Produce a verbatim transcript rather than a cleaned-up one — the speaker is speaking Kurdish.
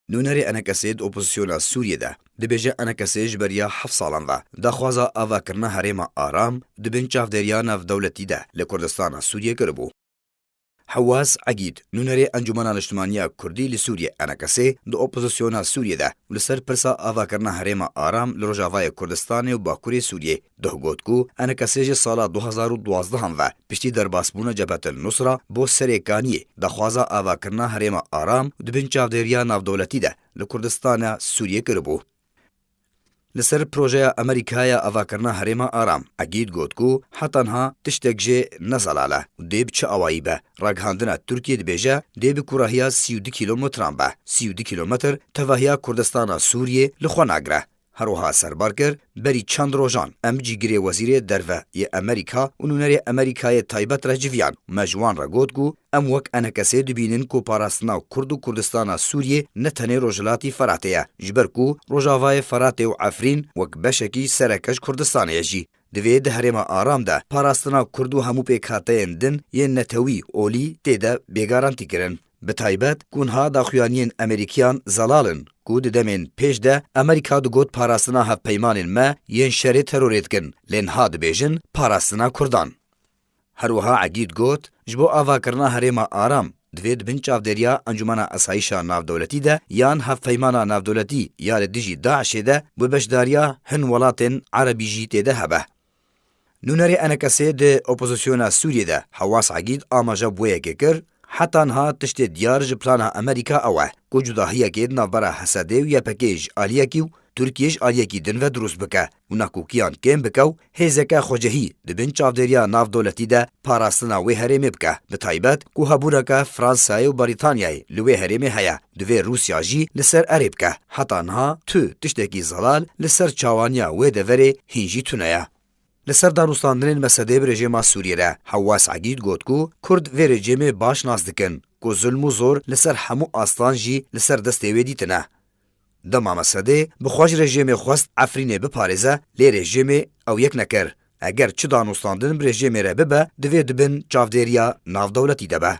Nûnerê Enekesê di opozisyona Sûriyê de dibêje, Enekesê ji beriya heft salan ve daxwaza avakirina herêma aram di bin çavdêriya navdewletî de li Kurdistana Sûriyê kiribû. Hewaz Egîd, nûnerê Encûmena Niştimaniya Kurdî li Sûriyê, Enekesê, di opozisyona Sûriyê de û li ser pirsa avakirina herêma aram li Rojavayê Kurdistanê û Bakurê Sûriyê, Duh got ku Enekesê ji sala du hezar û duwazdeh ve piştî derbasbûna Cebhetel Nusra bo Serêkaniyê daxwaza avakirina herêma aram di bin çavdêriya navdewletî de li Kurdistana Sûriyê kiribû. Li ser projeya Amerîka ya avakirina herêma aram, Egîd got ku heta niha tiştek jê ne zelal e û dê bi çi awayî be. Ragihandina Tirkiyê dibêje dê bi kûrahiya sî û du kîlometran be. Sî û du kîlometr tevahiya Kurdistana Sûriyê li xwe nagire. Her wiha serbar kir, berî çend rojan em cîgirê wezîrê derve yê Amerîka û nûnerê Amerîkayê taybet re civiyan. Me ji wan re got ku em wek Enekesê dibînin ku parastina Kurd û Kurdistana Sûriyê ne tenê Rojhilatî Feratê ye, ji ber ku Rojavayê Feratê û Efrîn wek beşekî sereke ji Kurdistanê ye jî. Divê di herêma aram de parastina Kurd û hemû pêkhateyên din yên netewî olî tê de bê garantîkirin. Bi taybet ku niha daxuyaniyên Amerîkiyan zelal in ku di demên pêş de Amerîka digot parastina hevpeymanên me yên şerê terorê dikin, lê niha dibêjin parastina Kurdan. Her wiha Egîd got, ji bo avakirina herêma aram, divê di bin çavdêriya Encûmena Asayîşa Navdewletî de yan hevpeymana navdewletî ya li dijî DAIŞê de bi beşdariya hin welatên erebî jî tê de hebe. Nûnerê Enekesê di opozisyona Sûriyê de Hewaz Egîd amaje bi wê yekê kir, heta niha tiştê diyar ji plana Amerîka ew e ku cudahiyekê di navbera H S D û Y P G ji aliyekî û Tirkiye ji aliyekî din ve dirust bike û nakokiyan kêm bike û hêzeke xwecihî di bin çavdêriya navdewletî de parastina wê herêmê bike. Bi taybet ku hebûneke Fransayê û Brîtanyayê li wê herêmê heye, divê Rûsya jî li ser erê bike. Heta niha tu tiştekî zelal li ser çawaniya wê deverê hîn jî tune ye. Li ser danûstandinên mesedê bi rejêma Sûriyê re Hewaz Egîd got ku Kurd vê rejêmê baş nas dikin, ku zulm û zor li ser hemû astan jî li ser destê wê dîtine. Dema mesedê bi xwe ji rejêmê xwest Efrînê biparêze, lê rejêmê ew yek nekir. Eger çi danûstandin bi rejêmê re bibe, divê di bin çavdêriya navdewletî de be.